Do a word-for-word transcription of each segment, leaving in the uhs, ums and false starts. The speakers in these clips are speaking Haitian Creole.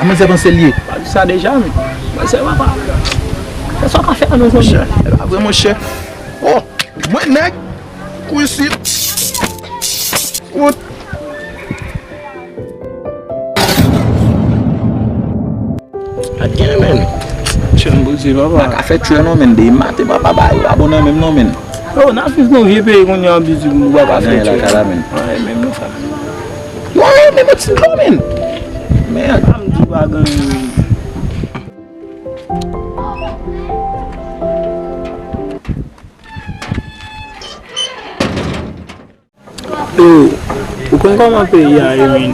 Manzè panse l ye. Pa di sa deja, men. Manzè, papa. Fè sa w ka fè a non, zanmi. Monchè, e pa vre, monchè. Oh, mwen nèg. Kou isit. Kout. Pa t gen, men. Chen boze, papa. Pa ka fè tchwè non, men. Demen maten, papa, ba yo abonè menm non, men. Yo, n ap viv nan vye peyi kounye a, bizou, nou pa ka fè tchwè. Ay, men, men, men. Yo, men, men, ti dlo, men. Men. Pa m di w pa gen anyen. Yo, ou konn kòman peyi a ye, men?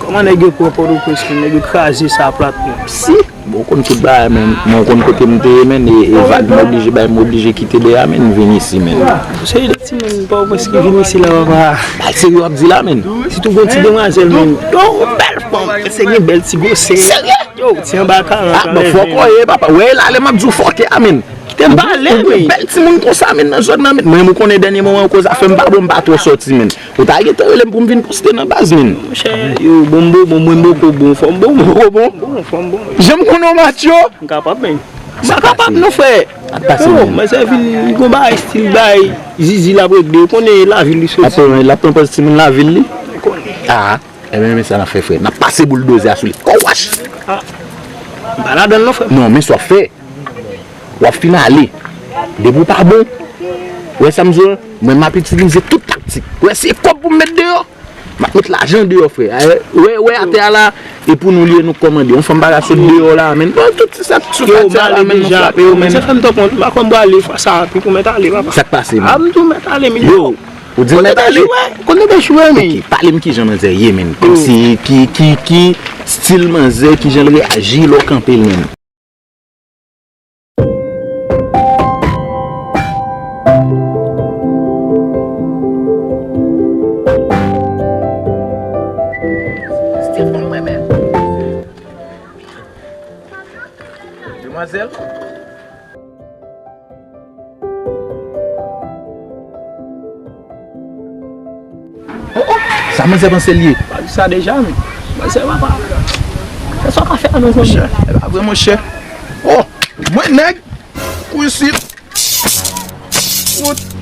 Kòman nèg yo pran Pòtoprens, men nèg yo kraze sa plat, men? Si, bon, ou konn tout bagay, men, men ou konn kote m te ye, men, e, e vag m oblije bay, m oblije kite de a, men, m vin isi, men. Se de timoun Pòtoprens ki vin isi la, papa. Ba, serye w ap di la, men. Sitou gon ti demwazèl, men. Yo, bèl fanm, se gen bèl ti gwosè. Serye? Yo, ti anba karant. Ah, bon, fòk ou ye, papa. Wè, la, lè m ap di w fòk a, men. Kite m pale, wi. Bèl timoun konsa, men, nan zòn nan, men. Mwen, ou konnen, dènye moman yo, koz afè m pa bon, m pa twò sòti, men. Ou ta gentan rele m pou m vin poste nan baz, men. Monchè, yo, bon, m bon, bon, mwen, m poko bon, fò m bon. Ou poko bon? Bon, fò m bon. Jan m konnen w macho. M kapab, men. M pa kapab, non, frè. Sa k pase, men? Mwen, se vin, li gon bagay, stil bagay, zizi l ap regle, ou konnen lavil li soti. L ap pran, l ap pran pòz timoun lavil li? Ou konnen. Ah, ebyen, men sa n ap fè, frè. N ap pase bouldoze a sou li. Kòwach! Ah, m pa ladan l, non, frè. Non, men sa w ap fè. W ap fin ale. Depi w pa bon, ou wè sa m di w, mwen m ap itilize tout taktik. Ou wè si e kòb pou m met deyò, m ap met lajan deyò, frè. Wè, wè atè a la, e pou nou li ye, nou k kòmande. Yon fanm pa ka sot deyò la, men. Bon, tout sa sou katye a la, men, nou frape yo, men. Sa fè m tankou m pa konn prale fwa sa, pi pou mèt ale, papa. Sa k pase, men? A, m tou mèt ale, men. Yo, ou di m mèt ale? Kote de chouwe, men? Ok, pale m kijan manzè ye, men. Kòmsi, ki, ki, ki stil manzè, kijan l reyaji lè w kanpe l, men. Demwazèl? Oh, oh, sa manzè panse l ye? Pa di sa deja, men. Manzè, papa. Fè sa w ka fè a non, zanmi. Monchè, e pa vre, monchè. Oh, mwen nèg. Kou isit. Kout.